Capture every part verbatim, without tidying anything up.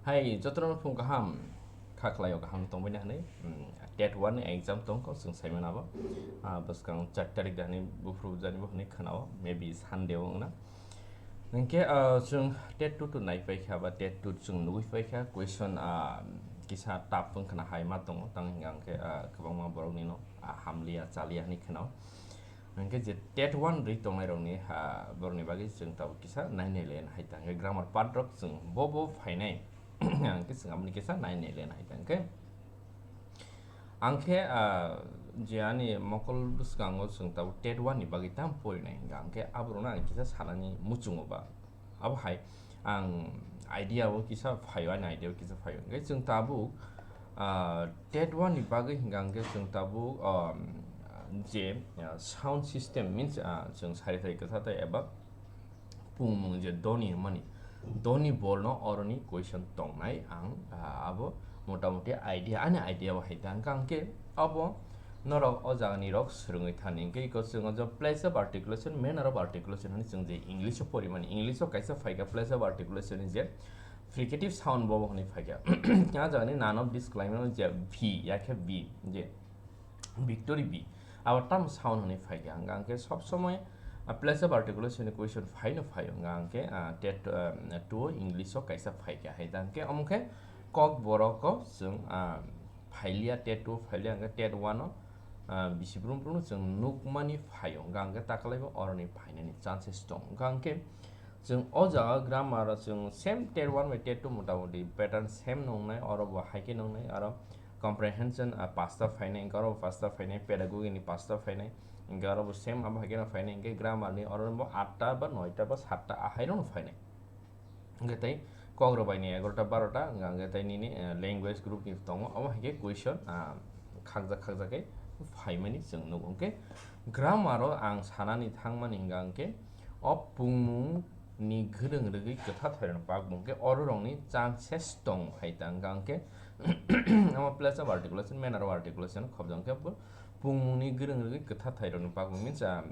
Hai, jotono phung kaham, kha khlaio kaham tongbaina hwnwi, mm, TET one ni exam tongkho, chwng saimano abo. Ah, bwskang char tarik da hwnwi buphuru jani bo hwnwi khwnao, maybe Sunday o wngna. Hinkhe, ah, chwng TET two to nai paikha ba TET two chwng nugwi paikha, question, ah, kisa tough wngkhana hai ma tongo, tang hinkhe, ah, kwbangma boroknino, ah, hamliya, chaliya hwnwi khwnao. Hinkhe je TET one rwi tongnairokni, ha, borokni bagwi chwng tabuk kisa nainai le hai tang. Hinkhe grammar part rok chwng bo bo phainai, hinkhe chwng aboni kisa nainai le hai tang. Hinkhe ang khe, ah, je ani mokol bwskango chwng tabuk TET one ni bagwi tamo porinai, hinkhe ang khe aborokno ang kisa sanani muchungo ba. Abo hai ang idea o kisa phaio, ani idea o kisa phaio. Hinkhe chwng tabuk, ah, TET one ni bagwi hinkha hinkhe chwng tabuk, um, je, ah, sound system means, ah, chwng sari sari kwtha tai eba pungmung je doni hwnmani, doni borno oroni question tongnai ang, ah, abo motamoti idea, ani idea o hai ta. Hinkha hinkhe abo norok o jaga ni rok swrwngwi thani. Hinkhe iko chwng o je place of articulation, manner of articulation hwnwi chwng je English o porimani, English o kaisa phaikha place of articulation ni je fricative sound bo hwnwi phaikha. A jaga ni none of this khlaimano je V, yakhe V, je victory V. Abo tamo sound hwnwi phaikha. Hinkha hinkhe sob somoi, ah, place of articulation ni question phaino phaio. Hinkha hinkhe, ah, TET, ah, two o English o kaisa phaikha. Hai ta hinkhe omo khe Kokborok o chwng, ah, phailiya, TET two phailiya, hinkhe TET one o, ah, bisi brum brum no chwng nukmani phaio, hinkha hinkhe takalaibo oroni phainani chances tongo. Hinkha hinkhe chwng o jaga grammar o chwng same TET one bai TET two motamoti pattern same nungnai, oro bo hai khe nungnai, aro comprehension, ah, pasta phainai, hinkhe oro bo pasta phainai, pedagogy ni pasta phainai, hinkhe oro bo same abo hai kheno phainai, hinkhe grammar ni oro bo atta ba noita ba satta ahai rokno phainai. Hinkhe tei kok rok bai ni egarota barota, hinkha hinkhe tei nini, eh, language group ni tongo, omo hai khe question, ah, khakjak khakjak khe phaimani chwng nugo. Hinkhe grammar o ang sanani thangmani hinkha hinkhe o pungmung ni gwdwng rwgwi kwtha thairokni bakmung khe oro rokni chances tong hai ta, hinkha hinkhe omo place of articulation, manner of articulation khobjang khe bo pungmung ni gwdwng rwgwi kwtha thairokni bakmung means, ah,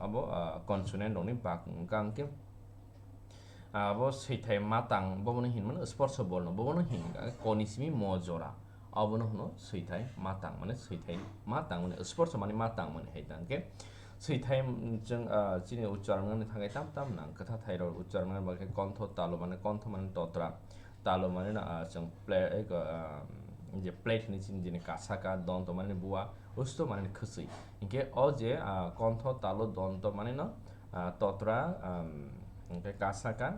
abo, ah, consonant rokni bakmung, hinkha hinkhe abo swithai matang, bobono hinmano sporso borno, bobono hin, ko ni simi mo jora, abono hwno swithai matang, mane swithai matang, mane sporso mane matang, mane hai tang khe swithai, mm, chwng, ah, chini uchcharon wngni thangwi tam tam nang, kwtha thairok uchcharon wngni bagwi kontho, talo mane kontho mane totra, talo mane no, ah, chwng pla-, eh, ko, ah, je plate hinwi chini jini kasaka, donto mane bua, usto mane khwswi. Hinkhe o je, ah, kontho, talo, donto mane no, ah, totra, um, hinkhe kasaka,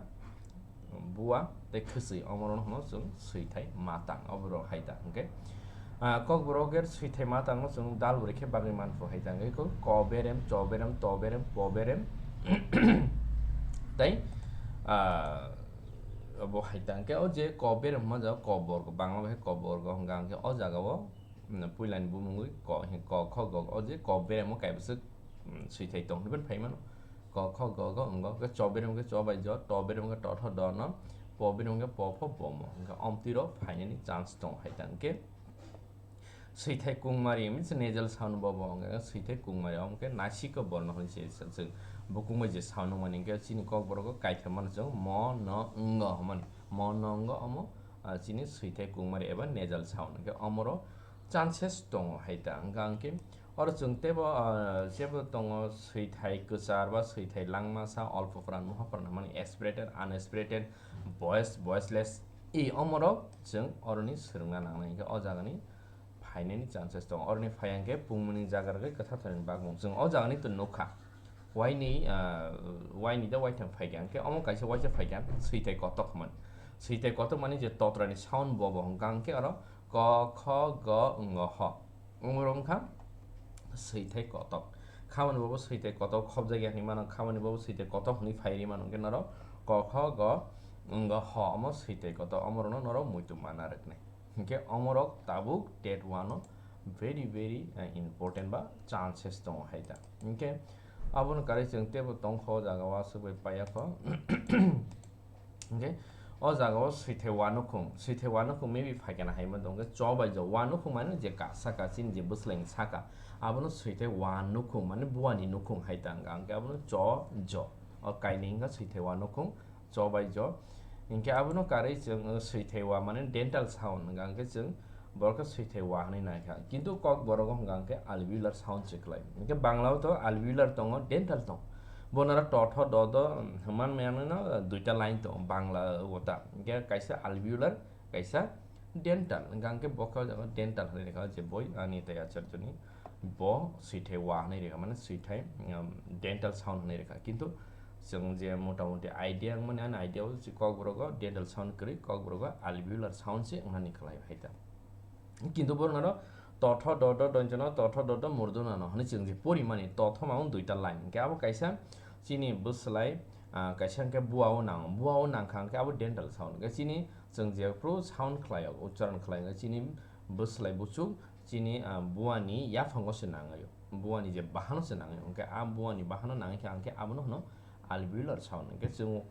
bua tei khwswi, omorokno hwno chwng swithai matang, oborok hai ta hinkhe. Ah, kokborok er swithai matangno chwng dal bwrwi khe bagwi manpho hai ta hinkhe ko, ko berem, cho berem, to berem, po berem. Tei, ah, obo hai ta hinkhe o je ko berem hwnma jaga ko borgo, Bangla bai khe ko borgo hwnka hinkhe o jagao, mm, puilani bumungwi ko, ko, kho, go, o je ko beremo kaibwswk, mm, swithai tong hwnwi phano phai mano. Ko, kho, go, go, ngo, khe cho berem khe cho bai jo, to berem khe to, tho, do, no, po berem khe po, pho, bo, mo. Hinkhe omtwi rok phainani chance tong hai ta hinkhe. Swithai kungmari means nasal sound bo bo wngkha swithai kungmari, omo khe nasiko borno hwnwi se se chwng bukung bai je sound wngmani hinkhe chini kokborok o kaitham mano chwng mo no ngo hwnmani, mo no ngo omo, ah, chini swithai kungmari eba nasal sound hinkhe omoro chances tongo hai ta wngkha hinkhe oro chwng teibo, ah, jebo tongo swithai kwchar ba swithai langmasa olpo pran moha pran hwnmani aspirated, unaspirated, voice, voiceless i omorok chwng oroni swrwngna nangnai hinkhe o jagani phainani chances tongo. Oroni phai hinkhe pungmani jaga rwgwi kwtha thairokni bakmung. Chwng o jagani to nukha. Waini, ah, waini da waitham phaikha hinkhe omo kaisa waisa phaikha swithai kotok hwnmani. Swithai kotok mani je totrani sound bo bo hwnka hinkhe oro ko, kho, go, ngo, ho. Omorok wngkha swithai kotok. Khamani bobo swithai kotok khobjakya hinwi mano, khamani bobo swithai kotok hinwi phai rwi mano hinkhe norok ko, kho, go, ngo, ho omo swithai kotok. Omorokno norok muitu mana rwknai. Hinkhe omorok tabuk TET one o very, very, eh, important ba chances tongo hai ta. Hinkhe abono karwi chwng teibo tongkho o jaga o aswk bai paiya kho. Hinkhe o jaga o swithai uanukhung, swithai uanukhung maybe phaikhe na hai ma tongkhe cho bai jo. Uanukhung mane je ka saka chini je bwswlaini saka, abono swithai uanukhung mane buani nukhung hai ta wngkha. Hinkhe abono cho jo. O kainwi wngkha swithai uanukhung. Cho bai jo. Hinkhe abono karwi chwng, uh, swithai wa mane dental sound hwnka hinkhe chwng borokno swithai wa hwnwi naikha. Kintu Kokborok o hwnka hinkhe alveolar sound se kwlai. Hinkhe Bangla o to alveolar tongo, dental tongo. Bo noro to tho do do, um, hwnman maya no, uh, duita line tongo Bangla o ta. Hinkhe kaisa alveolar, kaisa dental. Hwnka hinkhe bo khe o jaga dental hwnwi rwkha je boi ani tei Acharya ni. Bo swithai wa hwnwi rwkha, mane swithai, um, dental sound hwnwi rwkha. Kintu chwng je motamuti idea wngmani, ani idea o je Kokborok o dental sound kwrwi, Kokborok o alveolar sound se wngnani kwlai hai ta. Kintu borok noro totho dodo doinjono, totho dodo murdunano hwnwi chwng je porimani, totho ma wng duita line. Hinkhe abo kaisa chini bwslai, ah, kaisa hinkhe bua o nango, bua o nangkha hinkhe abo dental sound. Hinkhe chini chwng jephru sound khlaio, uchcharon khlaio, hinkhe chini bwslai buchuk chini, ah, buani yaphango se nangaio, buani je bahano se nangaio, hwnkhe a buani bahano nangikha, hwnkhe abono hwno alveolar sound, hwnkhe chwng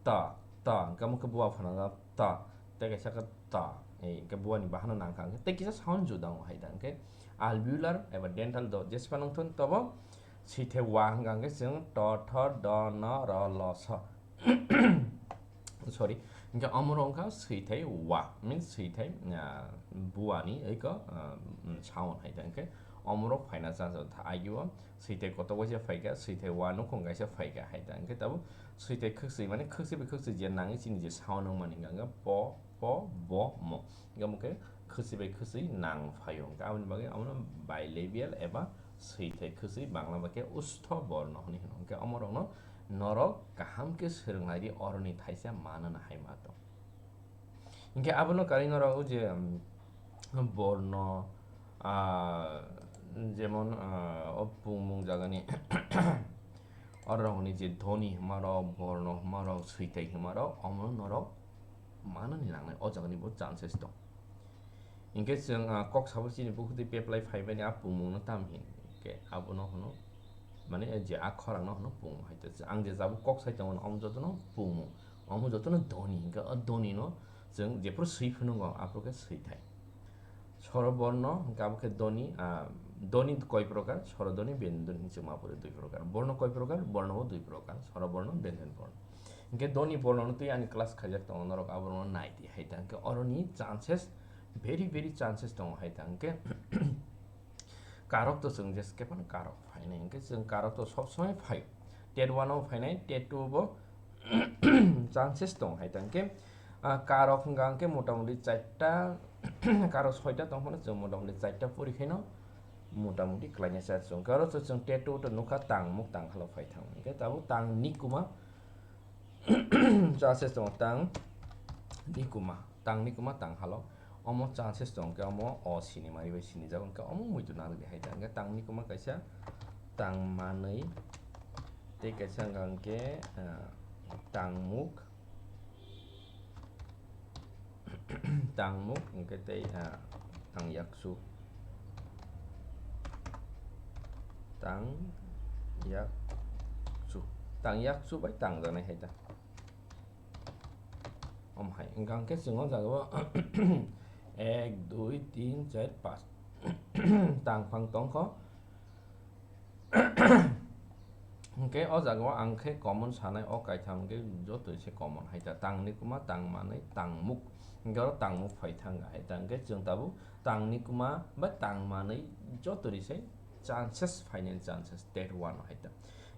ta, ta, hwnkhe omo khe bua phano ta, tei kaisa khe ta, ei, hwnkhe buani bahano nangkha, hwnkhe tei kisa sound juda wngo hai da, hwnkhe alveolar eba dental do jesphano wngthun tobo swithai wa hwnkha, hwnkhe chwng to, tho, do, no, ro, lo, so. Sorry, hwnkhe omo rok wngkha swithai wa, means swithai, ah, buani eko, ah, mm, sound hai ta, hwnkhe omo rok phaina chance o tha, agio swithai kotor waisa phaikha, swithai wa nukhung kaisa phaikha hai ta, hwnkhe tabuk swithai khwkswi, mane khwkswi bai khwkswi je nangwi chini je sound wngmani hwnkha, hwnkhe po, po, bo, mo. Hwnkhe omo khe khwswi bai khwswi nang phaio. Hwnkhe aboni bagwi abono bilabial eba swithai khwswi, Bangla bai khe ustho borno hwnwi hwno. Hwnkhe omo rokno norok kaham khe swrwng lai di, oroni thaisa manana hai ma tong. Hwnkhe abono karwi norok o je, um, borno, ah, jemon, ah, o pungmung jagani oro rokni je dhoni hwnma rok, borno hwnma rok, swithai hwnma rok, omono norok manani nangnai, o jagani bo chances tong. Hinkhe chwng, ah, kok sabo chini bukhuk twi peplai phaimani a pungmungno tam hin, hinkhe abono hwno, mane, je a khorangno hwno pungmung hai. Ang je jabo kok sai tongo, omo jotono pungmung, omo jotono dhoni, hinkhe o dhonino chwng jephuru swi phunukgo, aphuru khe swithai. Soroborno hwnkhe abo khe dhoni, ah, dhoni koi prokar, sorodhoni, byandhoni hinwi chwngma pore dui prokar. Borno koi prokar, borno bo dui prokar, soroborno, byandhon borno. Hwnkhe dhoni bornono twi ani class khaijak tongo, norok aborokno nai di hai ta. Hwnkhe oroni chances, very, very chances tongo hai ta. Hwnkhe karok to chwng jes kephano karok phainai, hwnkhe chwng karok to sob somoi phai. Tet one o phainai, tet two bo chances tong hai ta. Hwnkhe, ah, karok hwnkha hwnkhe motamuti charta, karok soita tong phano chwng motamuti charta pori khaino motamuti kwlaina chance tong. Karok to chwng tet two to nukha tangmuk tangkhalo phai thang. Hwnkhe tabuk tang nikuma chances tongo, tang nikuma, tang nikuma tang halo. Omo chances tong khe omo o sinimari bai sinijak, hwnkhe omo muitu narwk di hai ta. Hwnkhe tang nikuma kaisa, tang manwi, tei kaisa hwnkha hwnkhe, ah, tangmuk, tangmuk, hwnkhe tei, ah, tangyakchu, tangyakchu, tangyakchu bai tangjaknai hai ta. Om hai, hwnkha hwnkhe chwng o jaga o ek, dui, tin, char, panch tangphang tongkho. Hwnkhe o jaga o ang khe common sanai o kaitham hwnkhe joto se common hai ta, tang nikuma, tang manwi, tangmuk. Hwnkhe oro tangmuk phai thang hai ta, hwnkhe chwng tabuk tang nikuma ba tang manwi joto ni se chances phainani chances tet one o hai ta.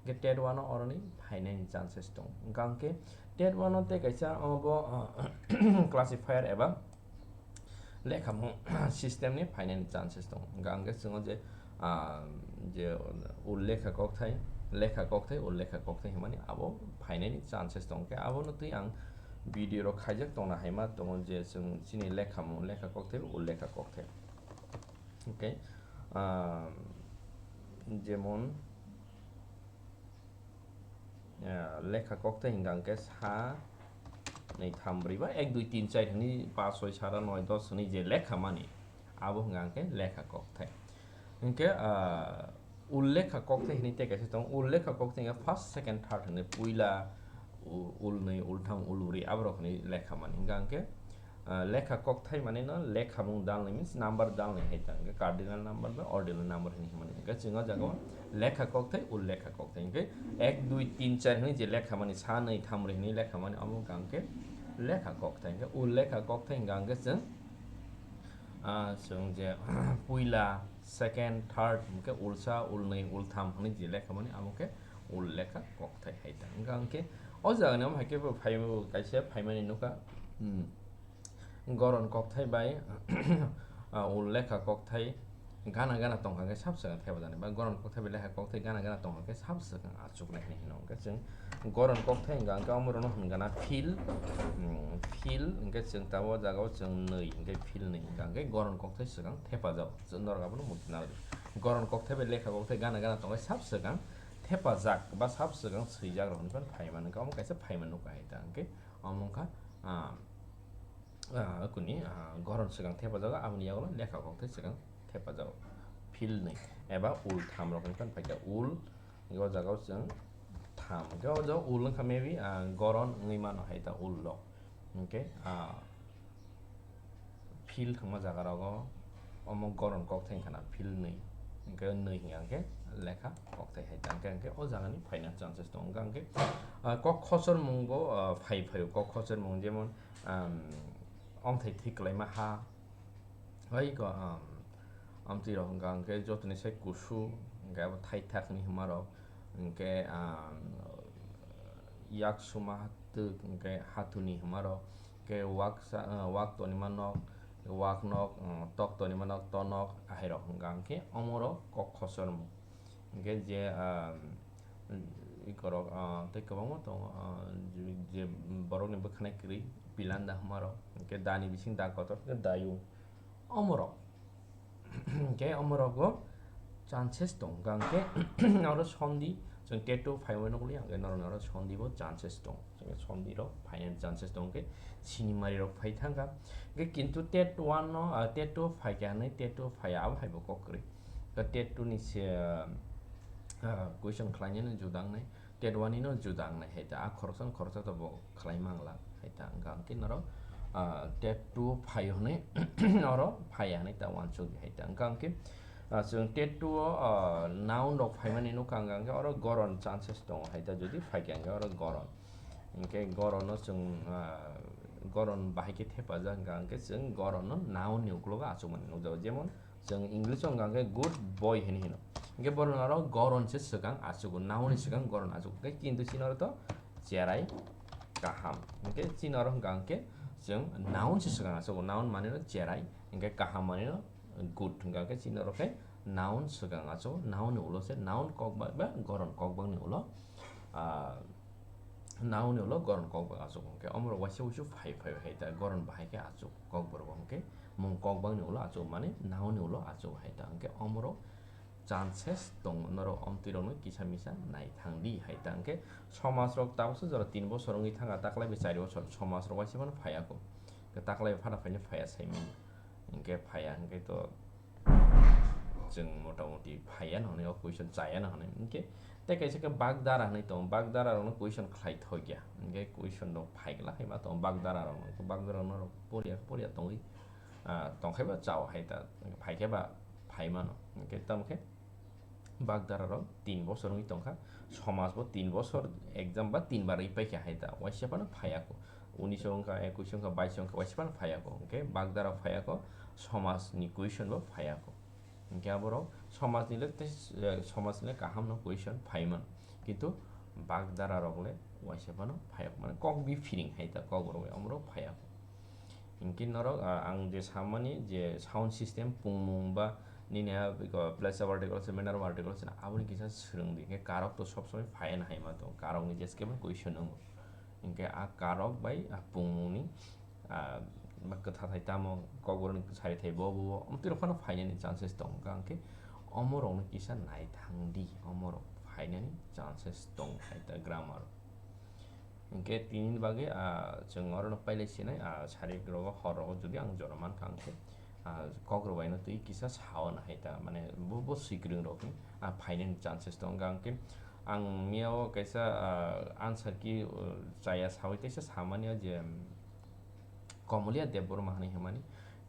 Hwnkhe tet one o oroni phainani chances tong. Hwnkha hwnkhe tet one o tei kaisa obo, ah, classifier eba lekhamung system ni phainani chances tong. Hwnkha hwnkhe chwng o je, ah, je ullekha kokthai, lekha kokthai, ullekha kokthai hwnmani abo phainani chances tong. Hwnkhe abono twi ang video rok khaijak tongna hai ma tongo je chwng chini lekhamung, lekha kokthai, ullekha kokthai. Hwnkhe, ah, jemon, ah, lekha kokthai hwnkha hwnkhe sa, nwi, tham, brwi ba ek, dui, tin, char hwnwi, pas, soi, sara, noi, dos hwnwi je lekha mani, abo hwnkha hwnkhe lekha kokthai. Hwnkhe, ah, ullekha kokthai hwnwi tei kaisa tongo, ullekha kokthai hwnkhe first, second, third hwnwi puila, u-, ulnwi, ultham, ulbrwi aborok hwnwi lekha mani. Hwnkha hwnkhe, ah, lekha kokthai manwi no lekhamung dalnwi means number dalnwi hai ta hwnkhe cardinal number ba ordinal number hwnwi hwnmani. Hwnkhe chwng o jaga o lekha kokthai, ullekha kokthai hwnkhe ek, dui, tin, char hwnwi je lekha mani, sa, nwi, tham, brwi hwnwi lekha mani, omo hwnkha hwnkhe lekha kokthai. Hwnkhe ul lekha kokthai hwnkha hwnkhe chwng, ah, chwng je puila, second, third, hwnkhe ulsa, ulnwi, ultham hwnwi je lekha mani, amo khe ul lekha kokthai hai ta. Hwnkha hwnkhe o jaga ni omo hai khe bo phai, kaisa phaimani nukha, hmm, goron kokthai bai, ah, ul lekha kokthai gana gana tongkha khe sab swkang thepajani, ba goron kokthai bai lekha kokthai gana gana tongkha khe sab swkang achuknai hinwi hino. Hwnkhe chwng goron kokthai hwnkha hwnkhe omo rokno hwnkha na feel, hmm, feel hwnkhe chwng tabuk o jaga o chwng nwi hwnkhe feel nwi hwnkha hwnkhe goron kokthai swkang thepajao. Chwng norok abono muchungna rwdi. Goron kokthai bai lekha kokthai gana gana tongkhe sab swkang thepajak ba sab swkang swijak rok hinwi phano phaimani wngkha, omo kaisa phaimani nukha hai ta hwnkhe omo wngkha, ah, ah, kuni, ah, goron swkang thepajago, aboni yagulo lekha kokthai swkang thepajago. Feel nwi eba ul tham rok hinwi phano phaikha ul, o jaga o chwng tham. Hwnkhe o jaga ul wngkha maybe, ah, goron wngwi mano hai ta ul rok. Hwnkhe, ah, feel thangma jaga rogo omo goron kokthai wngkha na feel nwi. Hwnkhe nwi hwnkha hwnkhe lekha kokthai hai ta. Hwnkhe, hwnkhe o jaga ni phaina chances tongo. Hwnkha hwnkhe, ah, kok khosor mung bo, ah, phai phai o kok khosor mung jemon, um, omthai thwi kwlaima ha, hai ko, um, amtwi rok hwnkha hwnkhe jotoni sai kusu, hwnkhe abo thaithak hinwi hwnma rok, hwnkhe, um, yak suma twk, hwnkhe hathuni hwnma rok, hwnkhe waksa, uh, wak tonima nok, wak nok, um, tok tonima nok, tonok, ahairok hwnkha hwnkhe omorok kok khosor mung. Hwnkhe je, um, ikorok, uh, tei kwbangma tongo, uh, je, je borokni bwkhanai kwrwi pilanda hwnmarok, hwnkhe dani bising da kotor khe dayung omorok. Hwnkhe omorokbo chances tongo, hwnkhe oro sondi chwng tattoo phaiwi nukliya, hwnkhe norokni oro sondibo chances tongo. Chwng sondiro phainani chances tongo, hwnkhe sinimari rok phai thangkha. Hwnkhe kintu tet one no, ah, tet two phaikha hwnwi, tet two phaiya, abo haibo kok kwrwi. Hwnkhe tet two ni se, ah, ah, question khlainani juda wngnai, tet one ni no juda wngnai hai ta. A khoroksa no khoroksa to bo khlai mangla hai ta. Hwnkha hwnkhe norok, ah, tet two phai hwnwi oro phaiya hwnwi ta uansukdi hai ta. Hwnkha hwnkhe, ah, chwng tet two o, ah, noun rok phaimani nukha hwnkha hwnkhe oro goron chances tongo hai ta, jodi phaikha hwnkhe oro goron. Hwnkhe goron no chwng, ah, goron bahai khe thepajak hwnkha hwnkhe chwng goron no noun ni uklogo achukmani nukjago. Jemon chwng English o hwnkha hwnkhe good boy hinwi hino. Hwnkhe borok aro goron se swkang achugo, noun ni swkang goron achugo. Hwnkhe kintu chini oro to cherai kaham. Hwnkhe chini oro hwnkha hwnkhe chwng noun se swkang achugo. Noun mani no cherai, hwnkhe kaham mani no good hwnkha hwnkhe chini oro khe noun swkang achugo. Noun ni ulo se noun kokbak ba goron kokbak ni ulo, ah, noun ni ulo goron kokbak achugo. Hwnkhe omorok waisa wuisu phai phai hai ta goron bahai khe achuk kokborok hwnkhe mung kokbak ni ulo achuk mani noun ni ulo achuk hai ta. Hwnkhe omorok chances tongo, norok omtwi rokno kisa misa nai thang di hai ta. Hwnkhe somaj rok tabuksa jora tin bosor wngwi thangkha, taklai bai chari bosor somaj rok waisa phano phaiya kho. Hwnkhe taklai bai phano phaino phaiya sai manya. Hwnkhe phaiya hwnkhe to chwng motamoti phaiya no hwnwi, o question chaya no hwnwi. Hwnkhe tei kaisa khe bagdara hwnwi tongo, bagdara rokno question khlai thokya, hwnkhe question rok phai glak hai ma tongo bagdara rokno, bagdara rokno poriya poriya tongwi, ah, tongkhai ba chao hai ta, phai khe ba phai mano, hwnkhe tamo khe bagdara rok tin bosor wngwi tongkha, somaj bo tin bosor exam ba tin bar rwi paikha hai ta, waisa phano phaiya kho. Unis o wngkha, ekwis o wngkha, bais o wngkha, waisa phano phaiya kho. Hwnkhe bagdara phaiya kho, somaj ni question bo phaiya kho. Hwnkhe aborok somaj ni le tei, eh, somaj ni le kaham no question phai mano, kintu bagdara rok le waisa phano phaiya kho, mane kok biphiring hai ta, kok borok bai omorok phaiya kho. Hwnkhe norok, ah, ang je samani je sound system, pungmung ba nini a, iko, place of article se, manner of article se, aboni kisa swrwng di. Hwnkhe karok to sob somoi phaiya na hai ma tongo, karok ni jeske bo question wngo. Hwnkhe a karok bai a pungmung ni, ah, ba kwtha thai tamo, kokborok ni sari thai bo, bo, bo, omtwi rok phano phainani chances tongo. Hwnkhe omorok no kisa nai thang di, omorok phainani chances tongo hai ta grammar. Hwnkhe tini bagwi, ah, chwng oro no pailai sinai, ah, sari rogo hor rogo jodi ang jora mankha hwnkhe, ah, kok rwbaino twi kisa sao na hai ta, mane bo, bo swikring rokni, ah, phainani chances tongo. Hwnkhe ang miyao kaisa, ah, answer key, uh, chaya sawi teisa samani o je, um, Komolia Debbarma hinwi hwnmani.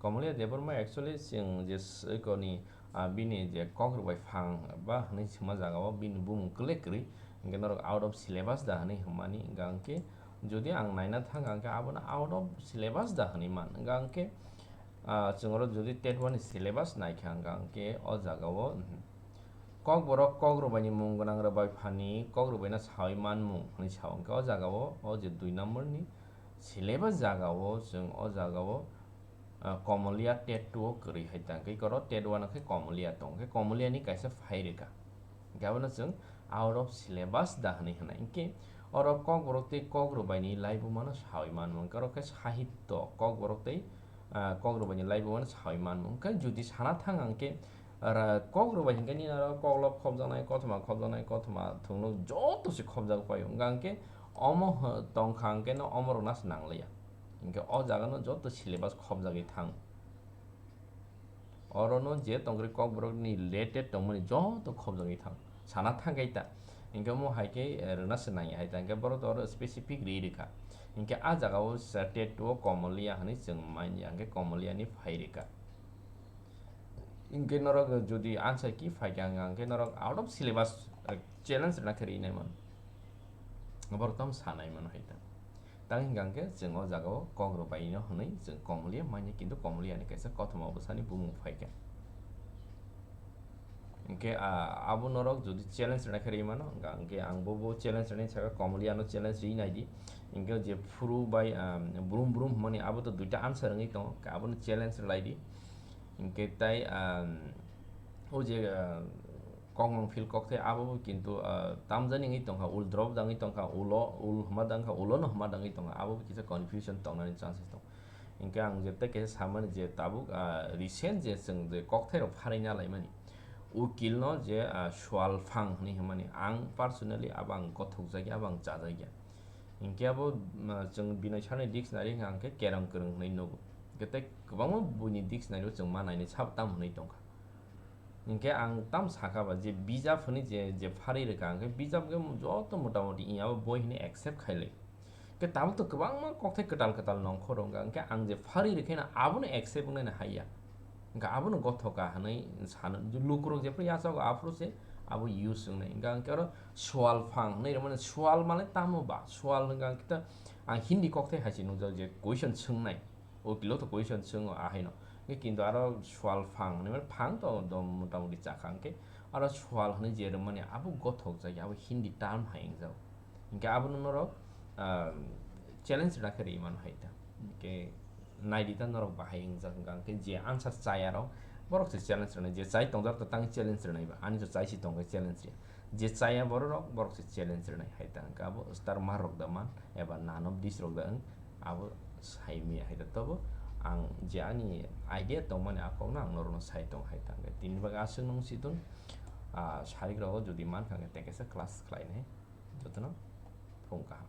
Komolia Debbarma actually chwng je s-, ikoni, ah, bini je kok rwbai phang ba hinwi swma jaga o bini bumung kwlek kwrwi, hwnkhe norok out of syllabus da hinwi hwnmani, hwnkha hwnkhe, Jodi ang naina thang ang khe abono out of syllabus da hwnwi man. Hwnkha ang khe, ah, chwng oro jodi TET one ni syllabus nai kha ang khe o jaga o, mhm, Kokborok kok rwbaini mung gwnang rwbai phani kok rwbaino sawi manmung hwnwi sa ang khe o jaga o, o je dui number ni syllabus jaga o chwng o jaga o ah, Komolia TET two o kwrwi hai tang khe, oro TET one o khe Komolia tong khe, Komolia ni kaisa phai rwkha. Hwnkhe abono chwng out of syllabus da hwnwi hwnai. Hwnkhe oro Kokborok tei kok rwbaini laibuma no sawi manmung. Hwnkhe oro khe sahitto Kokborok tei, ah, kok rwbaini laibuma no sawi manmung. Hwnkhe jodi sana thang ang khe, ra-, kok rwbai hwnkhe nini oro koklop khopjaknai, kothoma khopjaknai, kothoma thwngno joto se khopjak paio. Hwnkha ang khe omo tong kha ang khe no omo rwna se nang liya. Hwnkhe o jaga no joto syllabus khopjagwi thang. Oro no je tongkri Kokborok ni related tongmani joto khopjagwi thang. Sana thang khe ta. Hwnkhe omo hai khe, eh, rwna se nang ya hai ta. Hwnkhe borok to oro specific ri rwkha. Hwnkhe a jaga o TET two o Komolia hwnwi chwng man ya. Hwnkhe Komolia ni phai rwkha. Hwnkhe norok jodi answer key phai kha hwnkha hwnkhe norok out of syllabus, eh, challenge rwna khe ri nai mano. Borok tamo sanai mano hai ta. Tang hwnkha hwnkhe chwng o jaga o kok rwbai no hwnwi chwng Komolia manya, kintu Komolia ni kaisa kothoma bwsani bumung phai kha. Hwnkhe, ah, abo norok jodi challenge rwna khe ri mano, hwnkha hwnkhe ang bo, bo challenge rwna saka Komolia no challenge ri nai di. Hwnkhe je phuru bai, ah, brum brum hwnmani abo to duita answer wngwi tongo, abono challenge rwlai di. Hwnkhe tai, ah, o je, ah, kokmang phil kokthai abo bo kintu, ah, tamjani wngwi tongkha, ul drop da wngwi tongkha, ulo, ul hwma da wngkha, ulo no hwma da wngwi tongkha, abo bo kisa confusion tongnani chances tongo. Hwnkhe ang je tei kaisa samani je tabuk, ah, recent je chwng je kokthairok pharwi nalaimani, ukil no je, ah, swal phang hwnwi hwnmani, ang personally abo ang gothokjakya, abo ang chajakya. Hwnkhe abo, ah, chwng Binoy sir ni dictionary hwnkha hwnkhe kerong kwrwng hwnwi nugo. Hwnkhe tei kwbangma buini dictionary o chwng ma nainai sabo tamo hwnwi tongkha. Hwnkhe ang tamo sakha ba je bijap hwnwi je, je pharwi rwkha, hwnkhe bijap hwnkhe joto motamoti abo boi hwnwi accept khailai. Hwnkhe tabuk to kwbangma kokthai kwtal kwtal nongkhor wngkha, hwnkhe ang je pharwi rwkhe no abono accept wngnai no haiya. Hwnkhe abono gothoka hwnwi sano, je lukurok jephru yachago aphuru se abo use wngnai. Hwnkhe ang khe oro swal phang hwnwi rwmani, swal mane tamo ba? Swal hwnkha ang khe ta, ang Hindi kokthai hai se nukjak je question swngnai. O kilo to question swngo ahaino. Hwnkhe kintu aro swal phang hwnwi mane phang to do motamoti chakha hwnkhe aro swal hwnwi je rwmani abo gothok jaya, abo Hindi term hai wngjago. Hwnkhe abono norok, ah, challenge rwna khe rwi mano hai ta. Hwnkhe naidi ta norok bahai wngjak hwnkha hwnkhe je answer chaya rok borok se challenge rwnai, je chai tongjak ta tang challenge rwnai ba, ani to chai si tongkhe challenge rwya. Je chaya borok rok, borok se challenge rwnai hai ta hwnkhe abo star mark rok da man eba none of this rok da wng, abo sai maya hai ta. Tobo ang je ani idea tongmani a kokno ang norokno sai tong hai ta hwnkhe tini bagwi aswk nung si tun, ah, sarik rogo jodi mankha hwnkhe tei kaisa class khlainai jotono phung kaham.